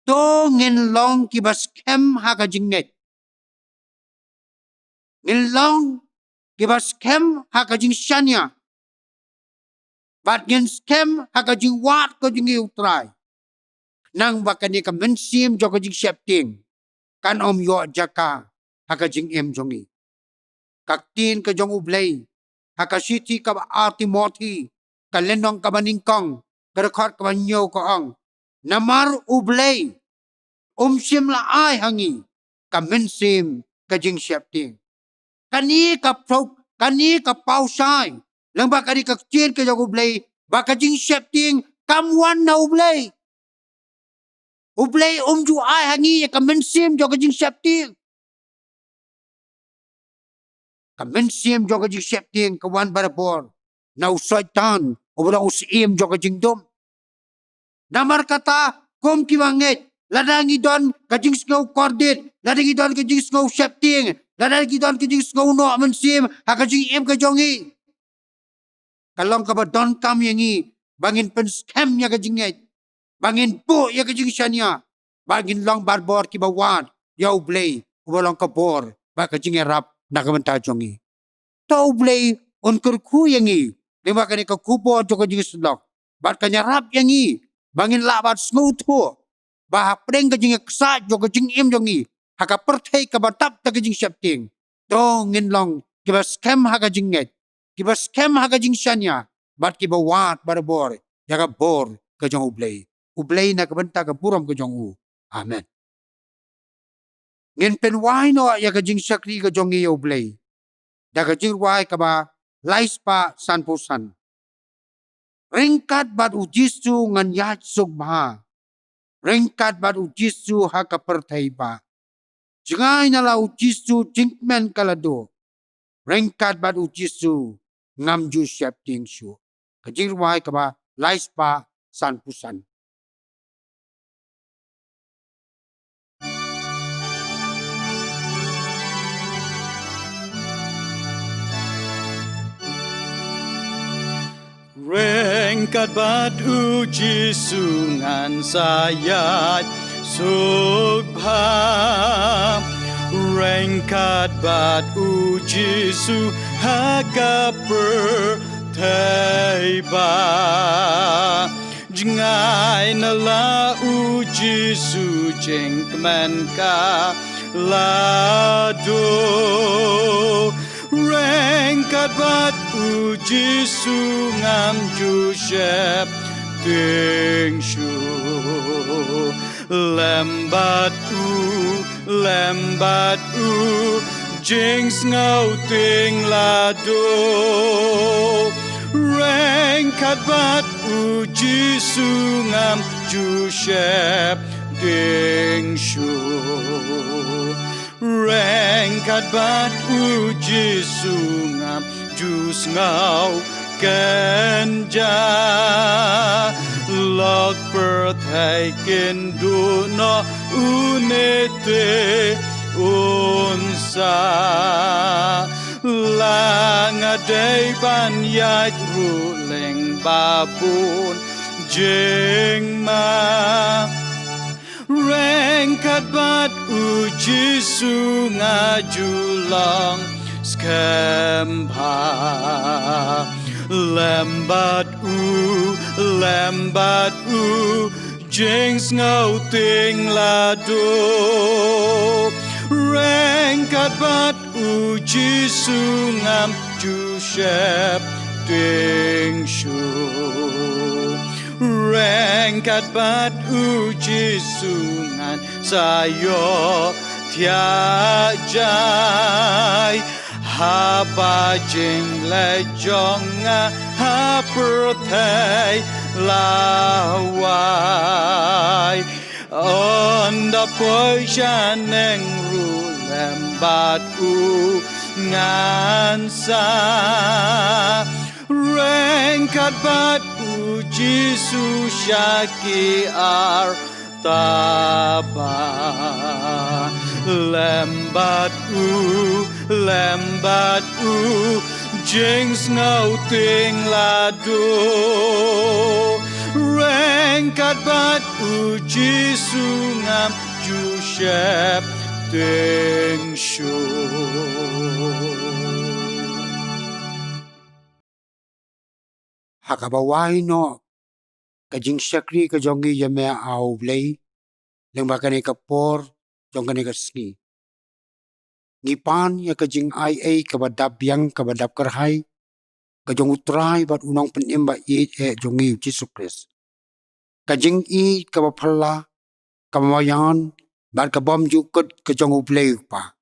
to ngin long kiba skhem ha ka jingngeit, ngin long kiba skhem ha ka jingshaniah, bad ngin skhem ha ka jingwad ka jong ngi ïa U Trai, khnang ba kane ka mynsiem jong ka jingsheptieng kan ym ïoh jaka ha ka jingim jong ngi. Ka ktien ka jong U Blei ha ka shithi kaba ar Timothi, ka lynnong kaba nyngkong, ka dkhot kaba hynñiew ka ong: Namar U Blei um shym la ai ha ngi ka mynsiem ka jingsheptieng. Kane ka phrase, kane ka paw shai lyngba kane ka ktien ka jong U Blei, ba ka jingsheptieng kam wan na U Blei. U Blei um ju ai ha ngi ïa ka mynsiem jong ka jingsheptieng. Ka mynsiem jong ka jingsheptieng ka wan barabor na u Soitan, uba long u syiem jong ka jingdum. Namar kata, kum kiba ngeit, lada ngi don ka jingsngew kordit, lada ngi don ka jingsngew sheptieng, lada ngi don ka jingsngew noh mynsiem ha ka jingim ka jong ngi, ka long kaba donkam ïa ngi ba ngin pynskhem ïa ka jingngeit, ba ngin buh ïa ka jingshaniah, ba ngin long barabor kiba wad ïa U Blei uba long ka bor bad ka jingïarap na ka bynta jong ngi. To U Blei un kyrkhu ïa ngi lyngba kane ka khubor jong ka jingsyllok bad kan ïarap ïa ngi ba ngin lah ban sngewthuh ba hapdeng ka jingïaksaid jong ka jingim jong ngi ha ka pyrthei kaba dap da ka jingsheptieng, to ngin long kiba skhem ha ka jingngeit, kiba skhem ha ka jingshaniah bad kiba wad barabor ïa ka bor ka jong U Blei. U Blei na ka bynta ka burom ka jong u. Amen. Ngin pynwai noh ïa ka jingshakri ka jong ngi ïa U Blei da ka jingrwai kaba lai spah sanphew san. Ryngkat bad U Jisu ngan ïaid suk bha, ryngkat bad U Jisu ha ka pyrthei ba. Jngai na la U Jisu jingkmen ka la duh, ryngkat bad U Jisu ngam ju sheptieng shuh. Ka jingrwai kaba lai spah sanphew san. Ryngkat bad U Jisu ngan sa ïaid suk bha, ryngkat bad U Jisu ha ka pyrthei ba. Jngai na la U Jisu jingkmen ka la duh, ryngkat bad U Jisu ngam ju sheptieng shuh. Lem bad u, lem bad u, jingsngewtieng la duh. Ryngkat bad U Jisu ngam ju sheptieng shuh. Ryngkat bad U Jisu ngam ju sngew kynjah. Lok pyrthei kin duh noh, une te un sah. La nga dei ban ïaid ruh lyngba bun jingma. Ryngkat bad U Jisu nga ju long skhem bha. Lem bad u, lem bad u, jingsngewtieng la duh. Ryngkat bad U Jisu ngam ju sheptieng shuh. Ryngkat bad U Jisu ngan sa ïohthiah jai. Haba jingleh jong nga ha pyrthei la wai, ynda poi shaneng ruh lem bad u ngan sah. Ryngkat bad U Jisu sha ki artaba. Lem bad u, lem bad u, jingsngewtieng la duh. Ryngkat bad U Jisu ngam ju sheptieng shuh. Ha kaba wai noh ka jingshakri ka jong ngi ïa me, A U Blei, lyngba kane ka por jong kane ka sngi, ngi pan ïa ka jingai ei kaba dap biang, kaba dap kyrhai, ka jong U Trai bad U Nongpynim ba ïeit eh jong ngi U Jisu Khrist. Ka jingïeit kaba phylla, kaba maïan bad ka bymjukut ka jong U Blei U Kpa,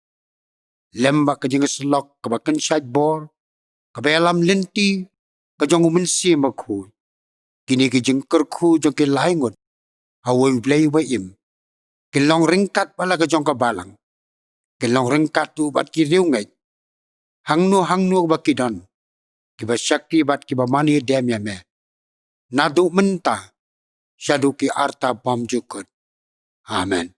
lem bad ka jingïasyllok kaba kynshait bor, kaba ïalam lynti ka jong U Mynsiem Bakhuid. Kine ki jingkyrkhu jong ki lai ngut ha uwei U Blei uba im kin long ryngkat bad la ka jong ka balang, kin long ryngkat ruh bad ki riewngeit hangno hangno ba ki don, kiba shakri bad kiba mane dem ïa me. Naduh mynta shaduh ki arta bymjukut. Amen.